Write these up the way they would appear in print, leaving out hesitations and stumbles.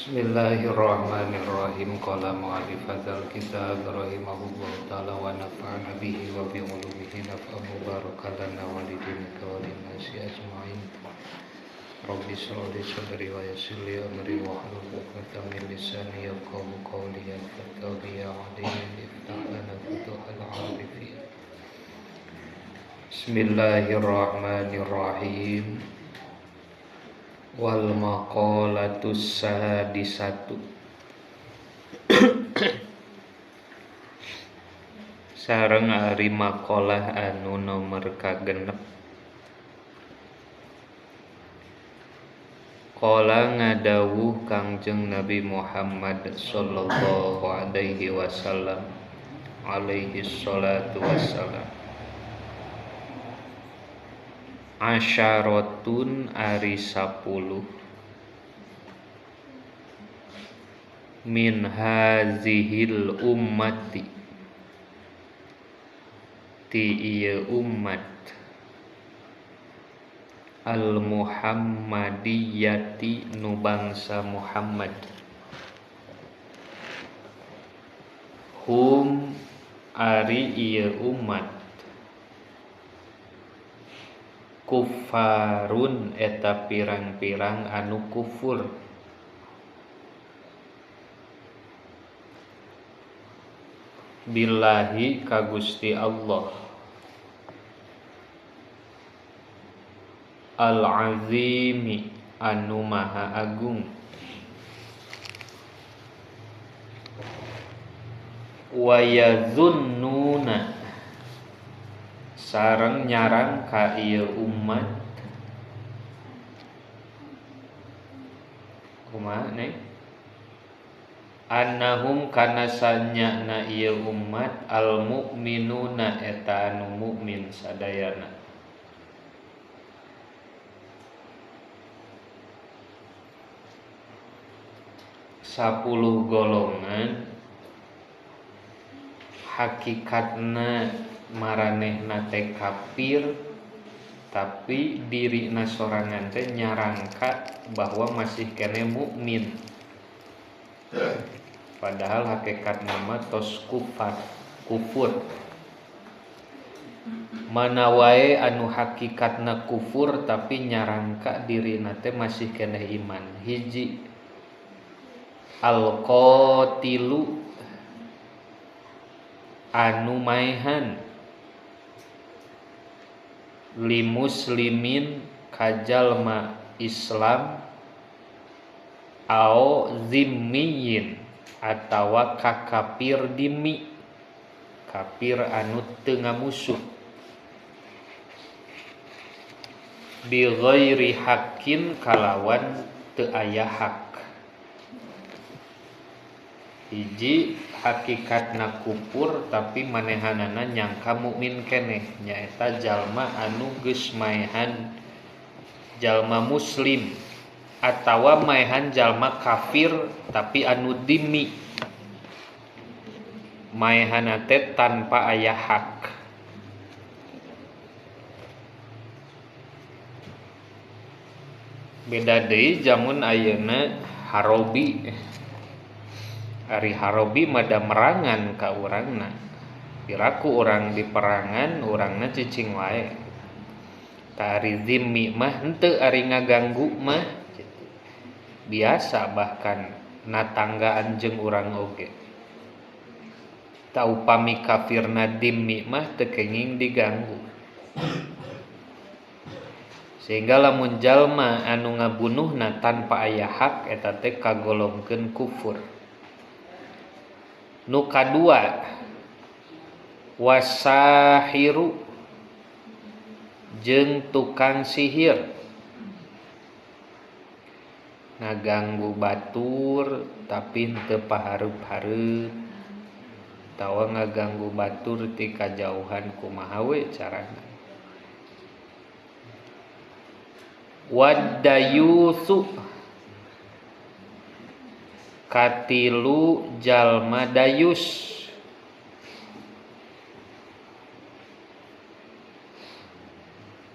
Bismillahirrahmanirrahim. Qala mu'allif hadzal kitab rahimahullahu taala wa nafa'ana bihi wa bi ulumihi naf'an mubarakatan lana wa lidinika wa linnasi ajma'in. Rabbi shrah li sadri wa yassir li amri wahlul 'uqdatam min lisani yafqahu qawli. Ya Fattahu ya Alim, iftah lana futuhal 'arifin. Bismillahirrahmanirrahim. Wal maqalatus sadisatu. Sareng ari maqalah anu nomor kagenep. Qala ngadawuh Kangjeng Nabi Muhammad sallallahu alaihi wasallam alaihi salatu wassalam. Asyaratun ari 10 min hazihil ummati ti ieu ummat al muhammadiyati nu bangsa Muhammad, hum ari ieu umat kufarun eta pirang-pirang anu kufur, billahi ka Gusti Allah al-azimi anu maha agung, wa yazunnuna sareng nyarang ka ieu umat kumaha ne annahum kana sanyana ieu umat al mukminuna eta anu mukmin sadayana. Sapuluh golongan hakikatna maranehna teh kafir tapi dirina sorangan teh nyarangka bahwa masih kene mukmin, padahal hakikatna mah tos kufur. Mana wae anu hakikatna kufur tapi nyarangka dirina teh masih kene iman. Hiji, al-qatilu anu maehan li muslimin kajalma Islam au zimmiyin atawa ka kafir dimi, kafir anu teu ngamusuh, bi ghairi haqqin kalawan teu aya hak. Hiji, hakikatna kufur tapi manehanana nyangka mukmin keneh, nyaeta jalma anu geus maehan jalma muslim atawa maehan jalma kafir tapi anu dimi, maehanna teh tanpa aya hak. Beda deui jamun ayeuna harobi. Ari harobi mada merangan ka urangna, piraku urang di perangan urangna cicing wae. Ta ari zimmi mah henteu, ari ngaganggu mah gitu. Biasa bahkan natanggaan jeung urang oge. Ta upami kafirna dimmi mah teu kenging diganggu. Sehingga lamun jalma anu ngabunuhna tanpa aya hak eta teh kagolongkeun kufur. Nu kadua, wasahiru jeung tukang sihir, ngaganggu batur tapi henteu pahareup-hareup, atawa ngaganggu batur ti kajauhan kumaha we carana. Wadayusu katilu jalma dayus,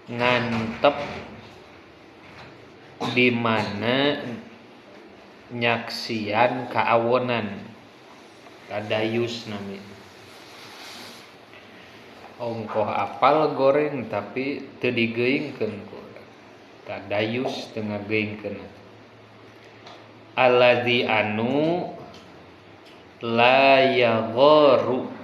ngantep di mana Nyaksian kaawonan tadayus nami. Ongkoh apal goreng tapi teu digeuingkeun ku urang. Tadayus teu ngageuingkeun. Alladzi anu la yagharu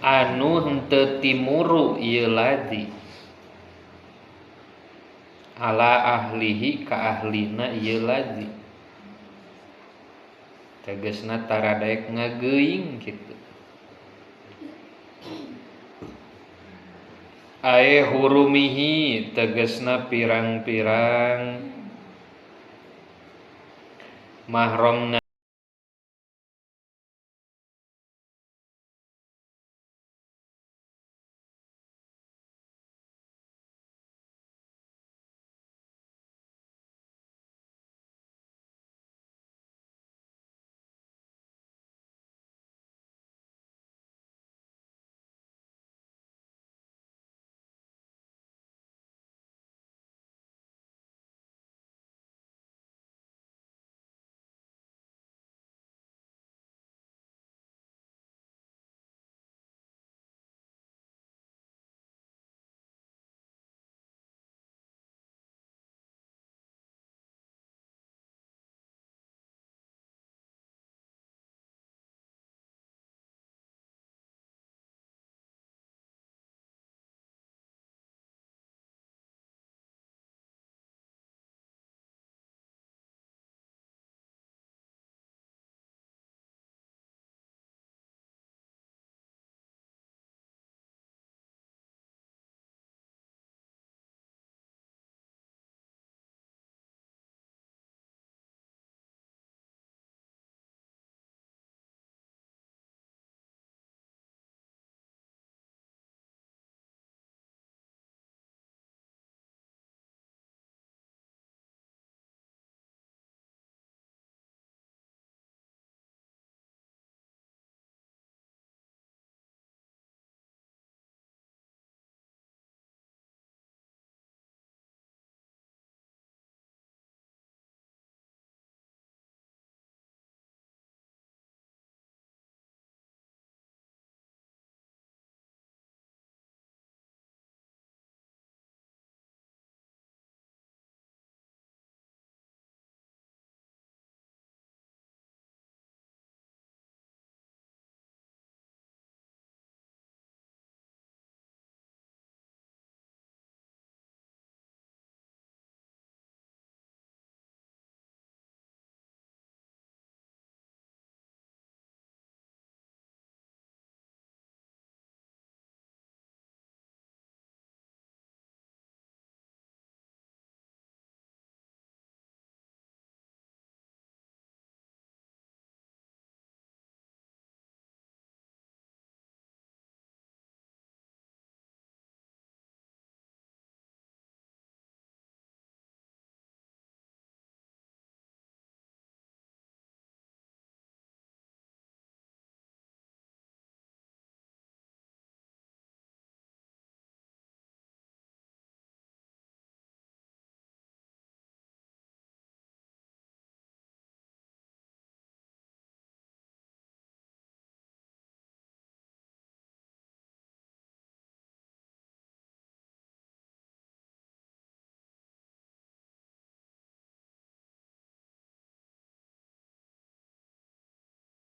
anu henteu timuru ieu ladzi ala ahlihi ka ahlina ieu ladzi tegasna taradaek ngageuing kitu ae hurumihi tegasna pirang-pirang mahromna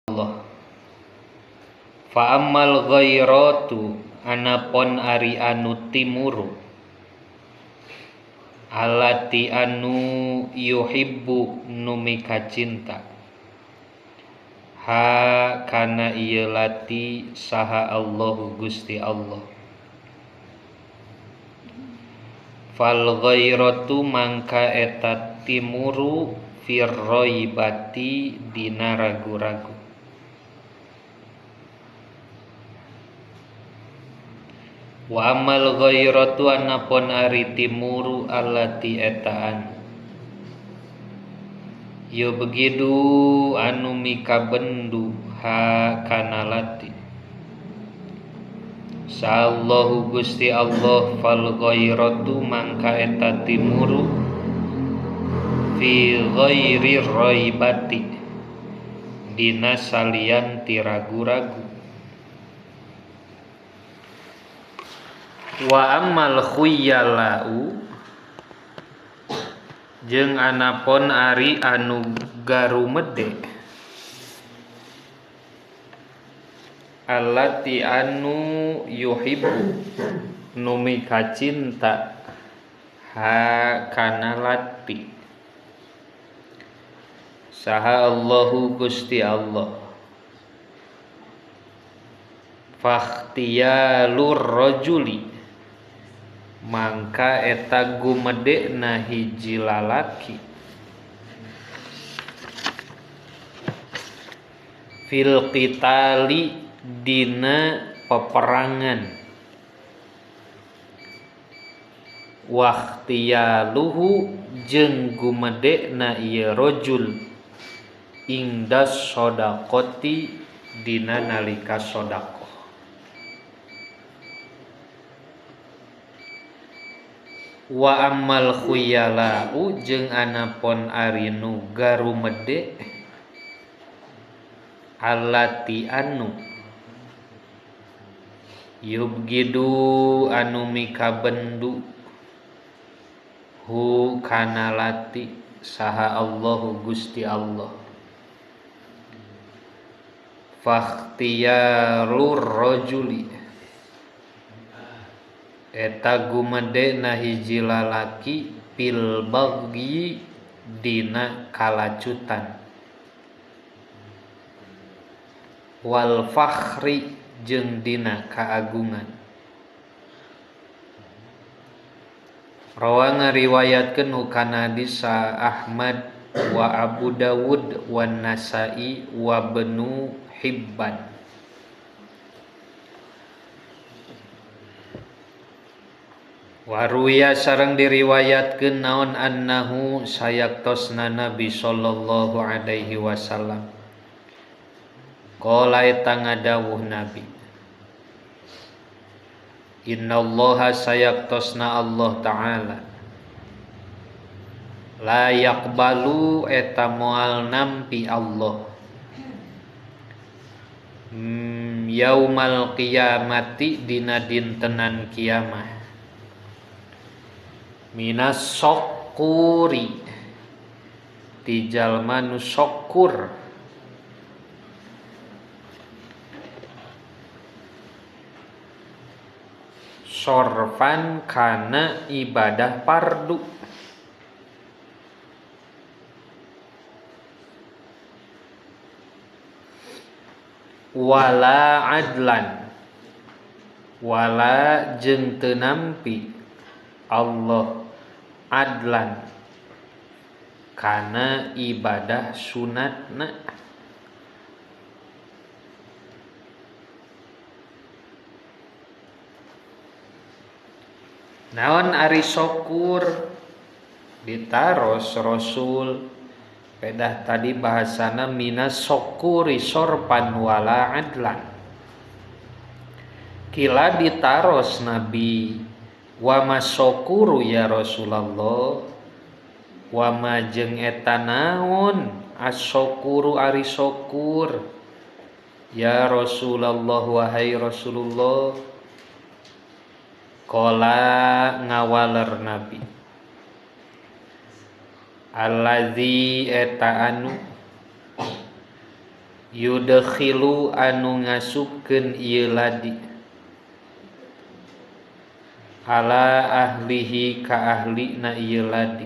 Allah. Fa ammal ghairatu anapon ari anu timuru alati anu yuhibbu nu mikacinta ha kana ieu lati saha Allahu Gusti Allah. Fal ghairatu mangka eta timuru firroibati dina ragu-ragu. Wa amal ghairatu anapon ari timuru allati etaan yo begitu anu mikabendu ha kana lati Sallahu Gusti Allah fal ghairatu mangka eta timuru fi ghairi raibati dina salian ti ragu-ragu. Wa ammal khuyalau jeung anapon ari anu garumede allati anu yuhibbu nu mikacinta ha kana lati saha Allahu Gusti Allah fakhtiyalur rajuli mangka eta gumedena hiji lalaki fil qitali dina peperangan wakhtiyaluhu jeung gumedena ieu rajul ingdas sodaqoti dina nalika sodaqoh. Wa ammal khuyalau jeung anapon ari nu garumede allati anu yubgidu anu mikabendu hu kana lati saha Allahu Gusti Allah fakhtiyarur rajuli eta gumedena hiji lalaki fil bagyi dina kalacutan wal fakhri jeung dina kaagungan. Rawa ngariwayatkeun hukana hadis Ahmad wa Abu Dawud wa Nasa'i wa Ibnu Hibban. Waruya sareng diriwayatkeun naon annahu sayaktosna Nabi sallallahu alaihi wasallam qala eta ngadawuh Nabi innallaha sayaktosna Allah ta'ala la yaqbalu eta moal nampi Allah yaumal qiyamati dina dintenan kiamah minas sokuri ti jalma nu sokur sorfan kana ibadah pardu wala adlan wala jeung teu nampi Allah adlan kana ibadah sunatna. Naon ari syukur ditaros Rasul pedah tadi bahasana minas syukuri sorpan wala adlan kila ditaros Nabi wa masyukuru ya Rasulullah wa ma jeung eta naon asyukuru ari syukur ya Rasulullah wahai Rasulullah. Qala ngawaler Nabi allazi eta anu yudkhilu anu ngasupkeun ieu ladi ala ahlihi ka ahlina ieu ladi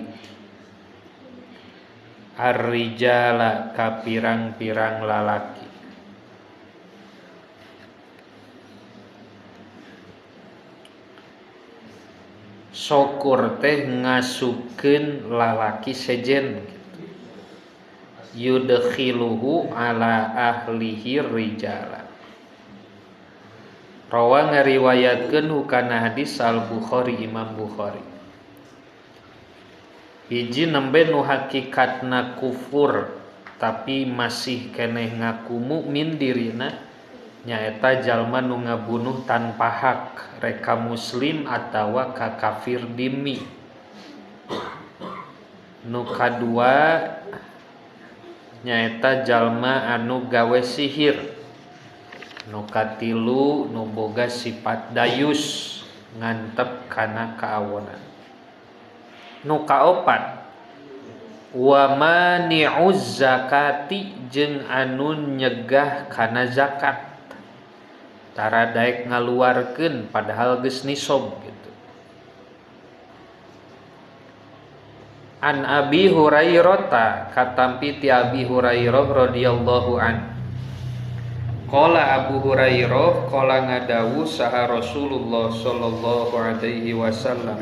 arrijala ka pirang-pirang lalaki. Syukur teh ngasupkeun lalaki sejen gitu. Yudkhiluhu ala ahlihi rijala. Rawa ngariwayatkeun hukana hadis Al Bukhari Imam Bukhari. Hiji nembe nu hakikatna kufur tapi masih keneh ngaku mukmin dirina Nyaeta jalma nu ngabunuh tanpa hak rek ka muslim atawa ka kafir dimi. Nu kadua nyaeta jalma anu gawe sihir. Nu katilu nu boga sifat dayus ngantep kana kaawonan. Nu kaopat wa mani'uz zakati jeung anu nyegah kana zakat. Tara daek ngaluarkeun padahal geus nisob gitu. An Abi Hurairah katampi ti Abi Hurairah radhiyallahu an. Qala Abu Hurairah qala ngadawu saha Rasulullah sallallahu alaihi wasallam.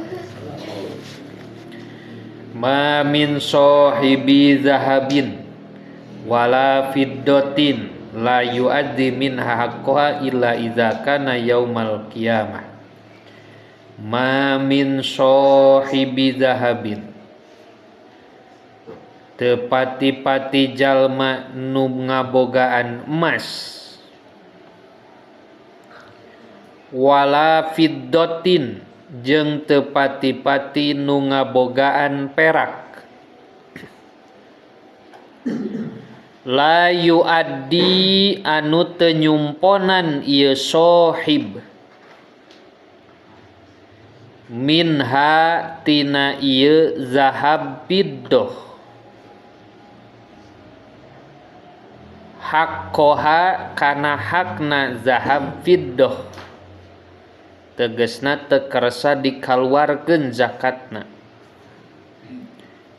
Ma min sahibi zahabin wala fiddatin la yu'addi minha haqqaha illa idza kana yaumal qiyamah. Ma min sahibi zahabin, tepati-pati jalma nu ngabogaan emas, wala fiddatin jeung tepati-pati nu ngabogaan perak, la yuaddi anu teu nyumponan ieu sohib minha tina ieu zahab fiddah haqqoha kana hakna zahab fiddah, tegesna teu kersa dikaluarkeun zakatna,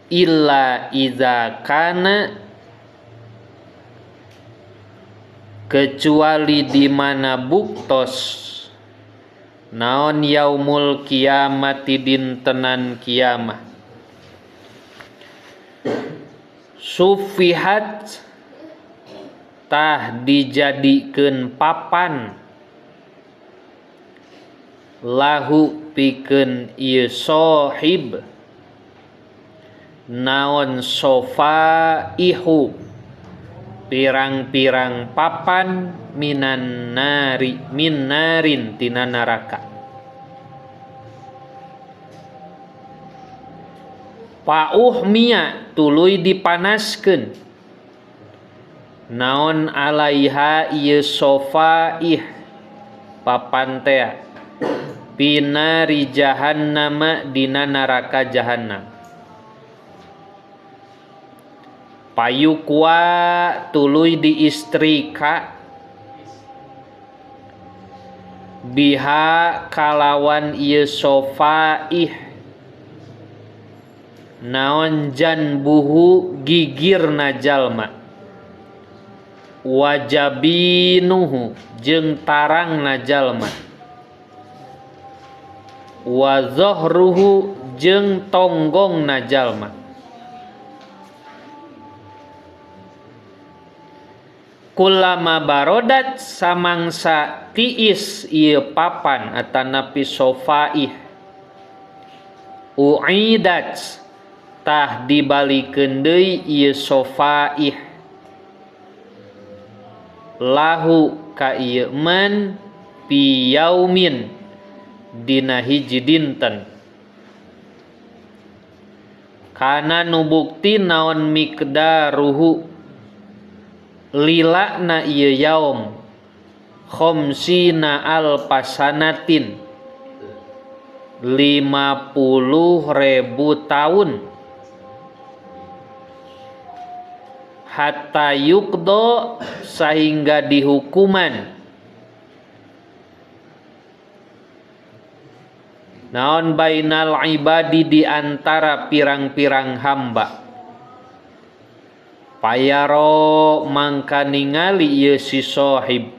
illa iza kana kecuali di mana buktos naon yaumul kiamati dintenan kiamah, sufihat tah dijadikeun papan lahu pikeun ieu sohib naon sofaihu pirang-pirang papan minan nari min narin tina neraka. Pauhmia tuluy dipanaskeun naon alaiha ieu sofaih papan tea pinari jahannama dina neraka jahannam. Payukwa tuluy diistrika biha kalawan ieu sofaih naon janbuhu gigirna jalma wajabinuhu jeung tarangna jalma wa zohruhu jeung tonggongna jalma. Kulama barodat samangsa tiis ieu papan atanapi sofaih uidat tah dibalikeun deui ieu sofaih lahu ka ieu man fi yaumin dina hiji dinten kana nu bukti naon miqdaruhu lilana ieu yaum khamsina alfasanatin 50.000 tahun hatta yukdo sehingga dihukuman naon bainal ibadi di antara pirang-pirang hamba. Payaro mangka ningali ieu si sohib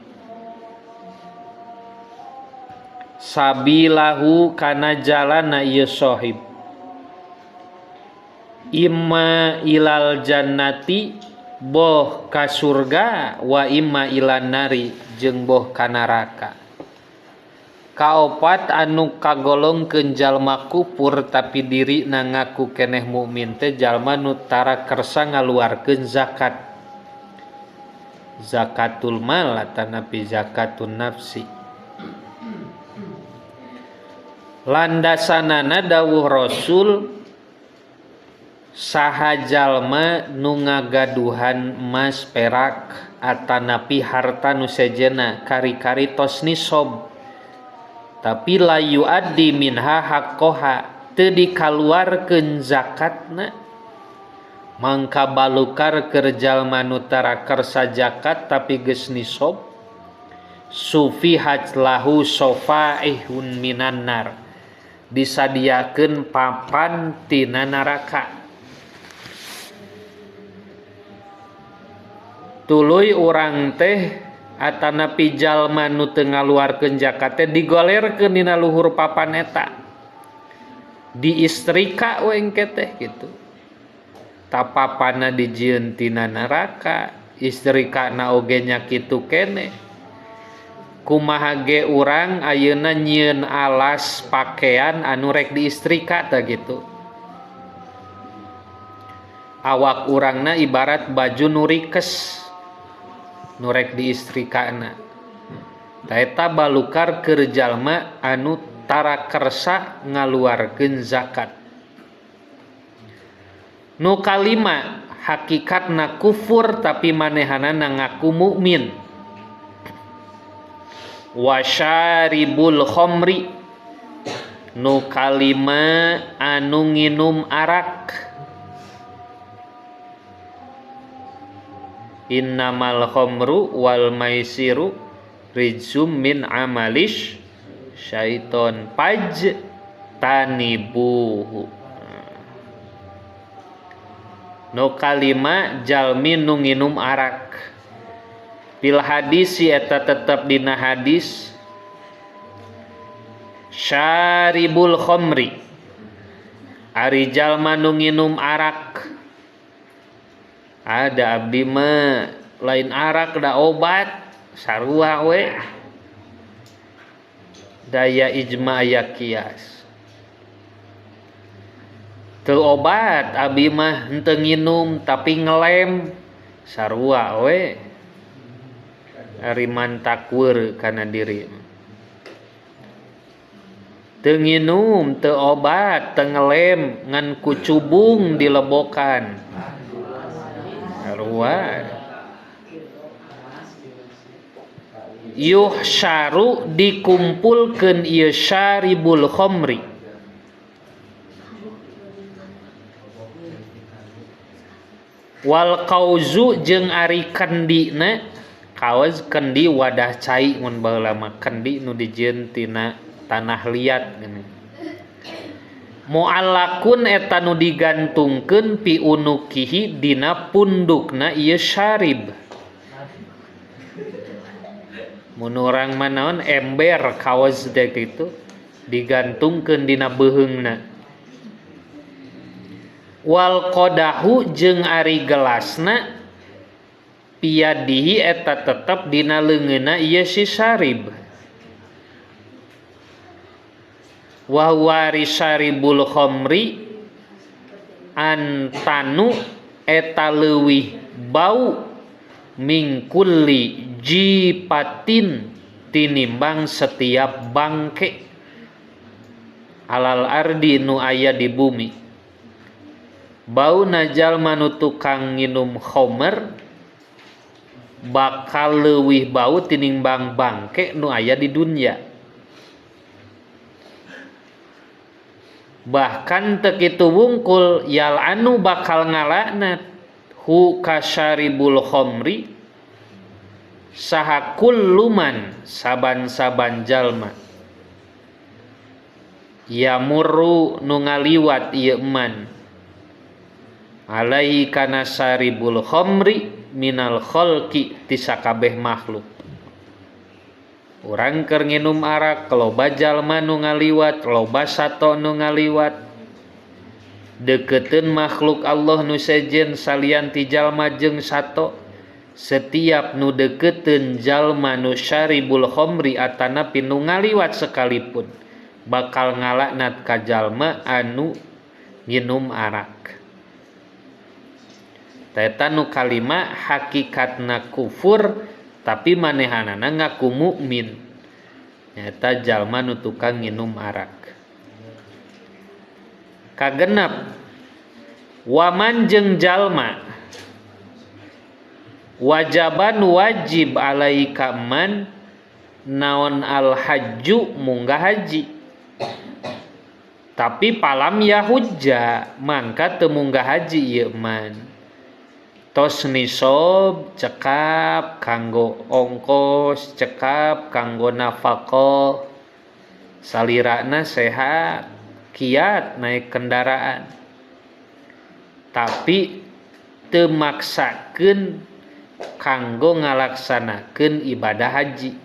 sabilahu kana jalana ieu sohib imma ilal jannati boh ka surga wa imma ilan nari jeung boh ka neraka. Kaopat anu kagolongkeun jalma kufur tapi dirina ngaku keneh mukmin teh jalma nu tara kersa ngaluarkeun zakat. Zakatul mal atanapi zakatun nafsi. Landasanana dawuh Rasul saha jalma nu ngagaduhan emas perak atanapi harta nu sejenna kari-kari tos nisob tapi la yuaddi minha haqqoha teu dikaluarkeun zakatna mangka balukar keur jalma nu tara kersa zakat tapi geus nisob sufihat lahu sofaihun minan nar disadiakeun papan tina neraka. Tuluy urang teh atanapi jalma nu teu ngaluarkeun zakat teh digolerkeun dina luhur papan eta diistrika we engke teh kitu. Tapapana dijieun tina neraka, istrikana oge nya kitu keneh. Kumaha ge urang ayeuna nyieun alas pakean anu rek diistrika tah kitu. Awak urangna ibarat baju nu rikes nu rek diistrikana. Ta eta balukar keur jalma anu tara kersa ngaluarkeun zakat. Nu kalima hakikatna kufur tapi manehanana ngaku mukmin. Wasyaribul khamri nu kalima anu nginum arak. Innamal khamru wal maisiru rijsum min amalish syaiton paj tanibuhu. Nu kalima jalmi nu nginum arak. Fil hadis eta tetep dina hadis syaribul khamri ari jalma nu nginum arak. Ada abdi mah lain arak da obat sarua we daya ijma aya kias. Teu obat abi mah henteu nginum tapi ngelem sarua we ari mantakur kana diri. Teu nginum teu obat teu ngelem ngan kucubung dilebokan sarua. Yuhsyaru dikumpulkeun ieu syaribul khamri wal qauzu jeung ari kendina. Kauz kendi wadah cai mun baheula mah kendi nu dijieun tina tanah liat geuning. Mu'allakun eta nu digantungkeun pi unukihi dina pundukna ieu syarib. Mun urang mah naon ember kaos teh kitu digantungkeun dina beuheungna. Wal qadahu jeung ari gelasna piyadihi eta tetep dina leungeunna ieu si syarib. Wa huwa syaribul khamri antanu eta leuwih bau mingkulli jipatin tinimbang setiap bangke alal ardi nu aya di bumi. Bau jalma nu tukang nginum khomer bakal leuwih bau tinimbang bangke nu aya di dunia. Bahkan teu kitu wungkul yal anu bakal ngalaknat hu kasyaribul khomri saha kulluman saban-saban jalma yamurru nu ngaliwat ieu man alaihi kana syaribul khomri minal khalqi ti sakabeh makhluk. Urang keur nginum arak loba jalma nu ngaliwat, loba sato nu ngaliwat, deketeun makhluk Allah nu sejen salian ti jalma jeung sato. Setiap nu deketeun jalma nu syaribul khomri atanapi nu ngaliwat sekalipun bakal ngalaknat ka jalma anu nginum arak. Eta nu kalima hakikatna kufur tapi manehanana ngaku mukmin. Nyaeta jalma nu tukang nginum arak. Kagenep waman jeung jalma wajaban wajib alaika man naon al hajju munggah haji tapi palam yahujja mangka teu munggah haji ieu man tos nisob cekap kanggo ongkos cekap kanggo nafkah salirana sehat kiat naik kendaraan tapi teu maksakeun kanggo ngalaksanakeun ibadah haji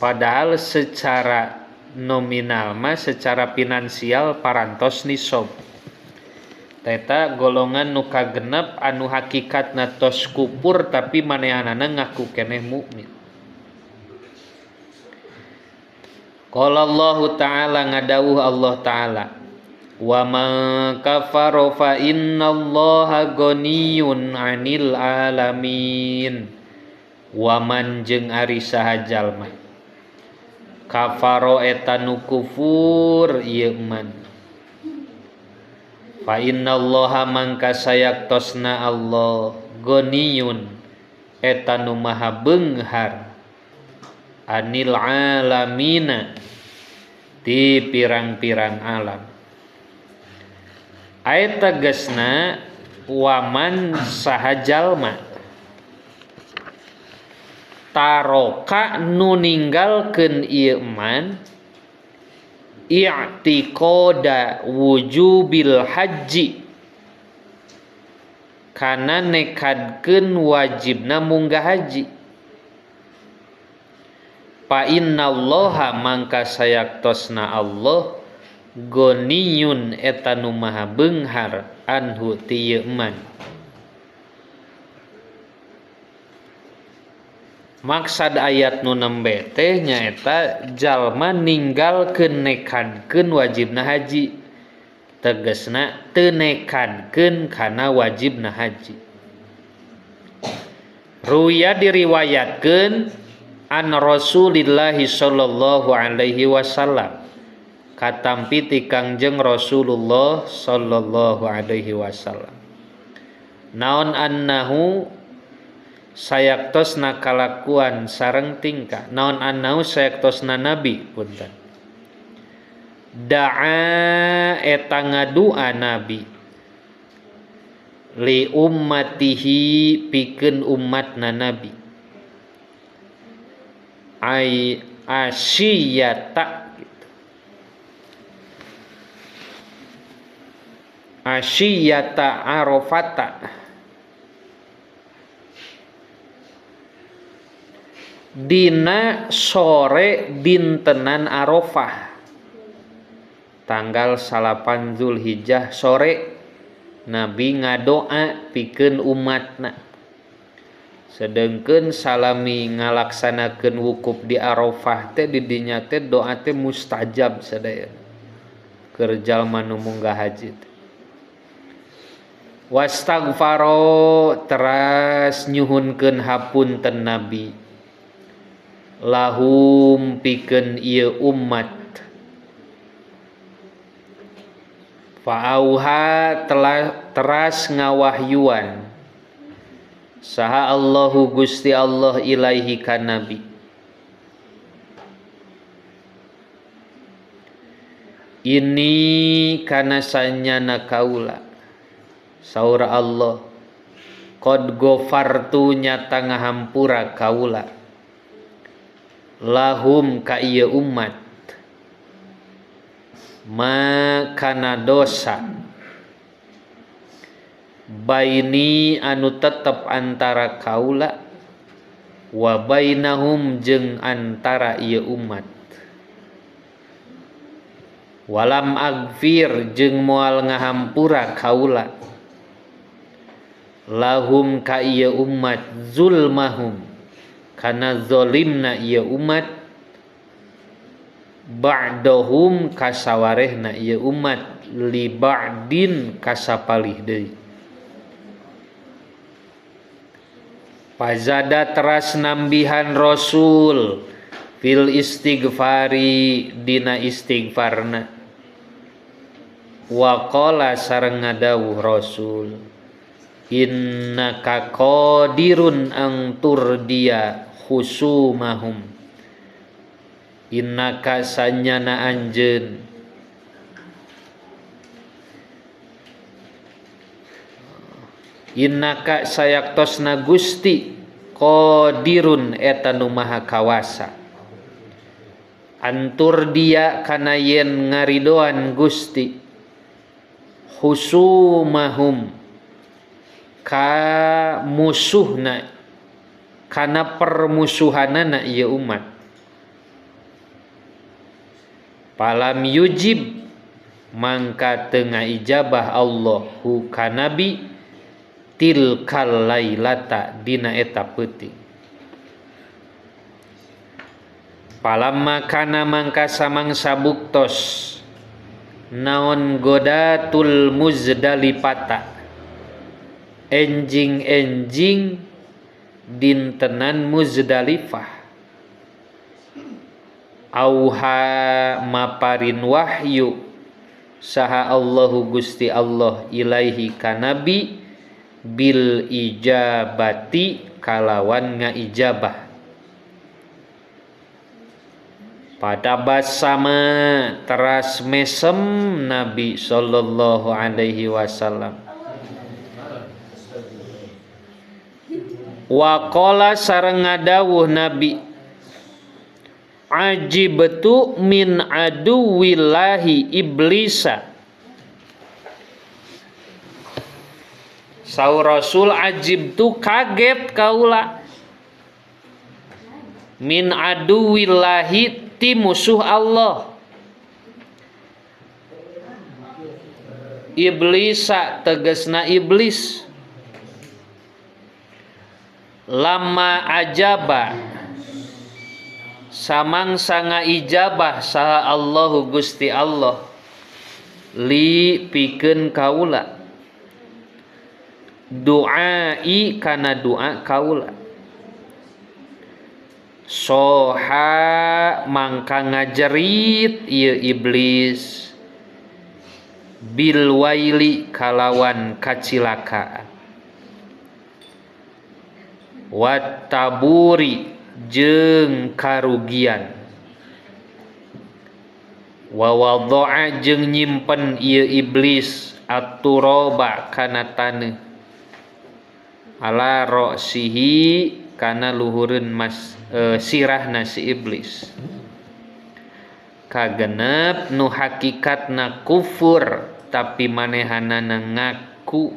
padahal secara nominal mah secara finansial parantos nisob. Eta golongan nu kagenep anu hakikatna tos kupur tapi manehanana ngaku keneh mukmin. Qala Allahu ta'ala ngadawuh Allah ta'ala wa man kafara fa innallaha ghaniyun 'anil alamin. Wa man jeung ari saha jalma kafara eta nu kufur ieu man fa innallaha mangka sayaktosna Allah ghaniyun eta nu maha beunghar anil alamina ti pirang-pirang alam. Ayat tegasna waman saha jalma taroka nu ninggalkeun ieu man i'tiqada wujubil haji kana nekadkeun wajibna munggah haji fa innallaha mangka sayaktosna Allah ghaniyun eta nu maha beunghar anhu ti ieu man. Maksad ayat nu nembe teh nyaeta jalma ninggalkeun nekadkeun wajibna haji tegasna teu nekadkeun kana wajibna haji. Ruya diriwayatkeun an Rasulillahi sallallahu alaihi wasallam katampi ti Kangjeng Rasulullah sallallahu alaihi wasallam naon annahu sayaktosna kalakuan sareng tingkah naon annahu sayaktosna nabi punten da'a eta ngadua nabi li ummatihi pikeun umatna nabi ai asyiyata gitu. Asyiyata arafata dina sore dintenan Arafah tanggal 9 Zulhijjah sore Nabi ngadoa pikeun umatna sedengkeun salami ngalaksanakeun wukuf di Arafah teh di dinya teh doa teh mustajab sadaya keur jalma nu munggah haji teh. Wastaghfaro teras nyuhunkeun hapunten Nabi lahum pikeun ieu umat fa'auha telah teras ngawahyuan saha Allahu Gusti Allah ilaihi ka nabi ini kana sanyana kaula saur Allah qad ghafartu nyata ngahampura kaula lahum ka ieu umat ma kana dosa baini anu tetep antara kaula wa bainahum jeung antara ieu umat walam agfir jeung moal ngahampura kaula lahum ka ieu umat zulmahum kana zalimna ieu umat ba'dahum kasawarehna ieu umat li ba'din kasapalih deui. Pazada teras nambihan Rasul fil istighfari dina istighfarna. Wa qala sareng ngadawuh Rasul innaka qadirun ang turdiya khusumahum. Innaka sanyana anjeun innaka sayaktosna Gusti qadirun eta nu maha kawasa antur dia kana yen ngaridoan Gusti khusumahum ka musuhna kana permusuhanana ieu umat. Palam yujib mangka teu ngaijabah Allahu ka nabi tilkal lailata dina eta peuting. Palamma kana mangka samangsa buktos naon godatul muzdalifata enjing-enjing dintenan Muzdalifah auha maparin wahyu saha Allahu Gusti Allah ilaihi ka nabi bil ijabati kalawan ngaijabah. Pada basama teras mesem Nabi sallallahu alaihi wasallam. Wa qala sareng ngadawuh Nabi ajibtu min aduwillahi iblisa. Saur Rasul ajibtu kaget kaula min aduwillahi ti musuh Allah iblisa tegesna iblis. Lama ajaba samangsa ngaijabah saha Allahu Gusti Allah li pikeun kaula du'ai kana doa kaula soha mangka ngajerit ieu iblis bil waili kalawan kacilakaan wattaburi jeung karugian wa wadha'a jeung nyimpen ieu iblis at-turaba kana taneuh ala ra'sihi kana luhureun mas sirahna si iblis. Kagenep nu hakikatna kufur tapi manehanana ngaku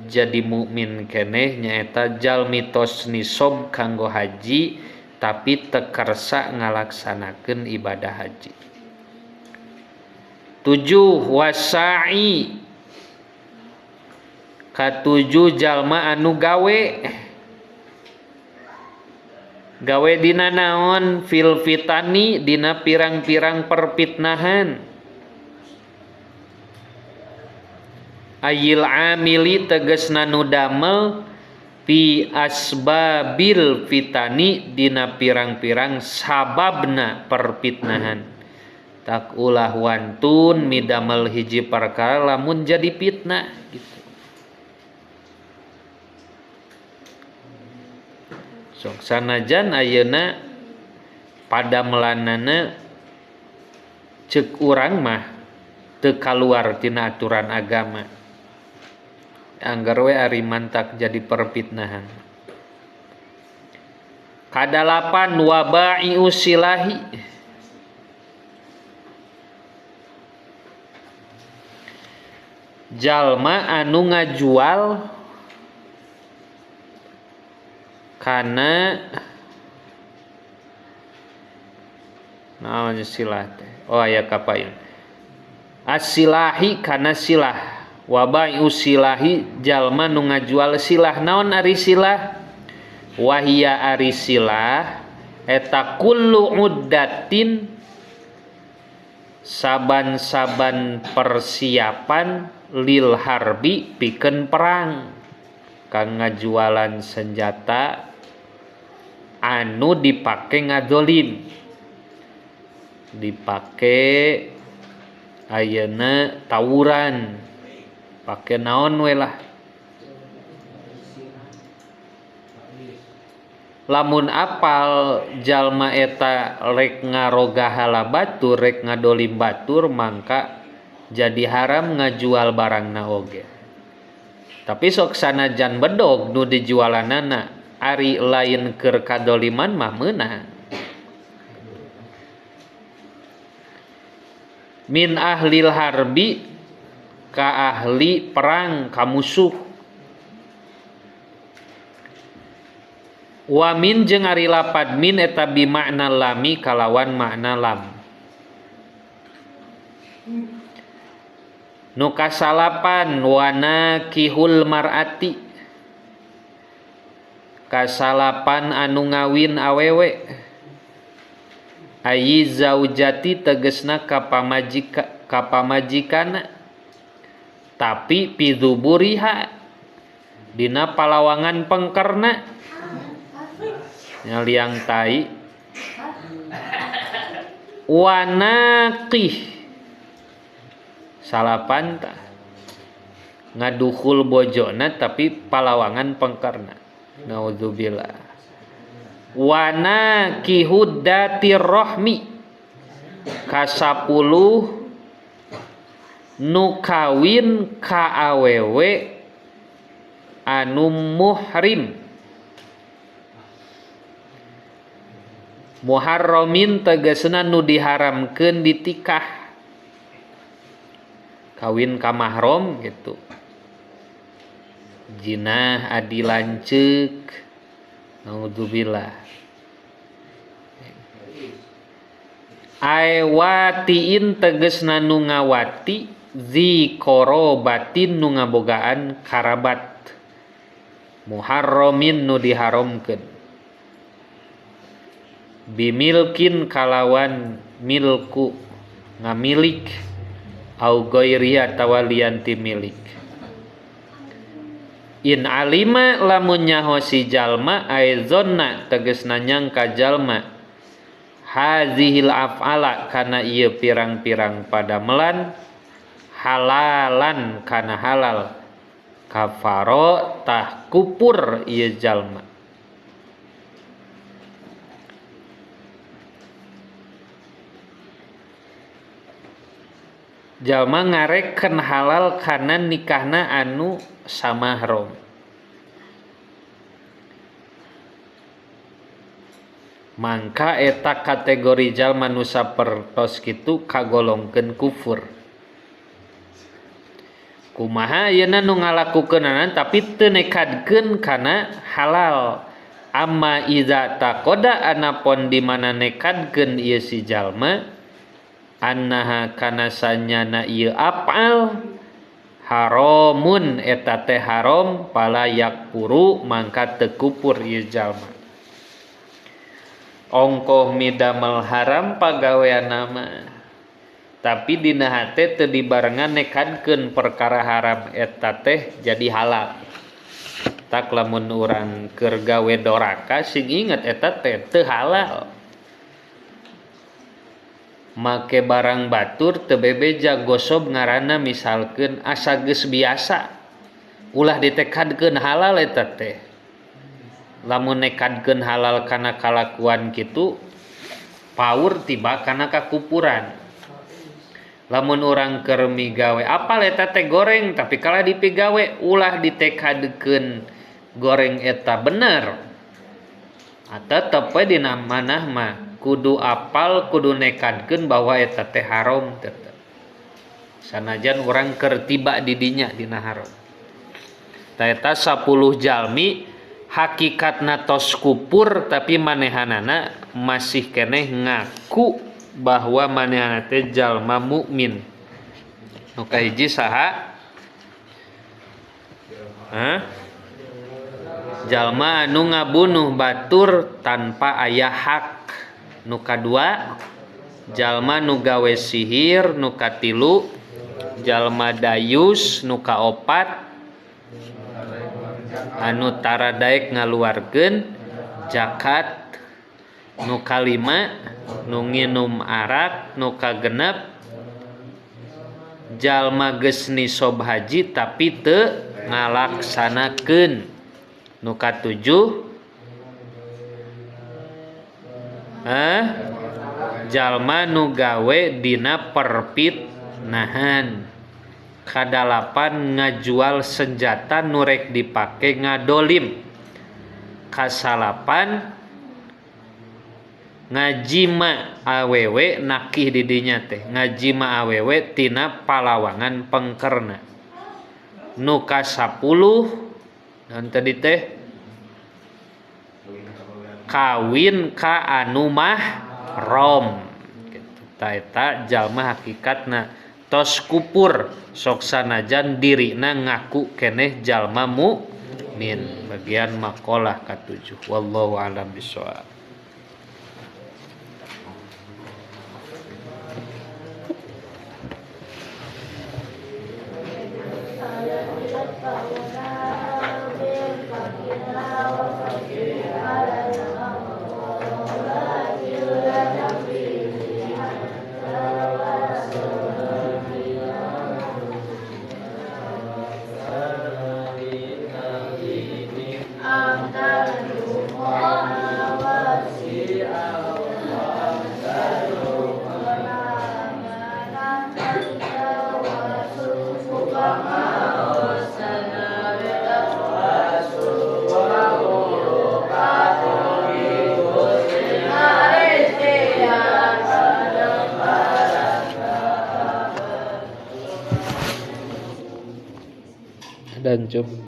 jadi mukmin keneh nyaeta jalmi tos nisob kanggo haji tapi teu kersa ngalaksanakeun ibadah haji. 7 wasa'i katujuh jalma anu gawe gawe dina naon fil fitani dina pirang-pirang perfitnahan ayil amili tegesna nu damel fi asbabil fitani dina pirang-pirang sababna perfitnahan. Tak ulah wantun midamel hiji perkara lamun jadi fitnah gitu. Sok sanajan ayeuna padamelanana ceuk urang mah teu kaluar tina aturan agama. Anggar we ari mantak jadi perfitnahan. Kadalapan waba'i usilahi jalma anu ngajual kana naon silah teh oh aya kapayun asilahi kana silah wabai usilahi jalma nu ngajual silah naon ari silah wahia ari silah eta kullu uddatin saban-saban persiapan lil harbi pikeun perang kang ngajualan senjata anu dipake ngadolim, dipake ayeuna tawuran, pake naon we lah. Lamun apal jalma eta rek ngaroga hala batur, rek ngadolim batur, mangka jadi haram ngajual barangna oge. Tapi sok sanajan bedog nu dijualanana ari lain keur kadoliman mah meunang. Min ahlil harbi ka ahli perang ka musuh. Wa min jeung ari lapad min eta bi makna lami kalawan makna lam. Nu kasalapan wana kihul mar'ati, kasalapan anu ngawin awewe, ayi zaujati tegesna kapamajikana, tapi piduburiha dina palawangan pengkerna nyaliang tai. Wanaqih salapan tah ngaduhul bojona tapi palawangan pengkerna, naudzubillah. Wana kihudatir rohmi, kasapuluh nu kawin ka awewe anu muhrim, muharramin tegasna nu diharamkeun ditikah, kawin ka mahram gitu, jinah adi lanceuk, naudzubillah. Aiwatiin tegesna nu ngawati, zi korobatin nu ngabogaan karabat, muharramin nu diharamkeun, bimilkin kalawan milku ngamilik, au ghairi atawa lian ti milik. In alima lamun nyaho si jalma aizonna tegesna nyangka jalma hazihil af'ala kana ieu pirang-pirang padamelan halalan kana halal, kafaro tah kupur ieu jalma. Jalma ngareken halal kana nikahna anu samahrom. Mangka eta kategori jalma nu sapertos kitu kagolongkeun kufur. Kumaha ayeuna nu ngalakukeunana tapi teu nekadkeun kana halal. Amma iza taqoda anapon di mana nekadkeun ieu si jalma annaha kana sanyana ieu afal haramun eta teh haram pala yakfuru mangka teu kupur ieu jalma. Ongkoh midamel haram pagaweanna mah, tapi dina hate teu dibarengan nekadkeun perkara haram eta teh jadi halal. Tak lamun urang keur gawe doraka sing inget eta teh teu halal. Make barang batur teu bebeja gosob ngaranna misalkeun asa geus biasa, ulah ditekadkeun halal eta teh. Lamun nekadkeun halal kana kalakuan kitu paur tiba kana kakupuran. Lamun urang keur migawe apal eta teh goreng tapi kalah dipigawe ulah ditekadkeun goreng eta bener. Tetep we dina manah mah kudu apal kudu nekadkeun bahwa eta teh haram tetep. Sanajan urang keur tiba di dinya dina haram. Ta eta 10 jalmi hakikatna tos kupur tapi manehanana masih keneh ngaku bahwa manehana teh jalma mukmin. Nu kahiji saha? Hah? Jalma anu ngabunuh batur tanpa aya hak. Nu kadua jalma nu gawe sihir, nu katilu jalma dayus, nu kaopat anu tara daek ngaluarkeun zakat, Nu kalima nu nginum arak, nu kagenep jalma geus nisob haji tapi teu ngalaksanakeun. Nu katujuh jalma nu gawe dina perfitnahan. Kadalapan ngajual senjata nu rek dipake ngadolim. Kasalapan ngajima awewe nakih di dinya teh, ngajima awewe tina palawangan pengkerna. Nu ka-10 naon tadi teh kawin ka anu mahram gitu. Ta eta jalma hakikatna tos kupur sok sanajan dirina ngaku keneh jalma mukmin. Bagian maqalah ka-7. Wallahu a'lam bishawab. Dan jumpa.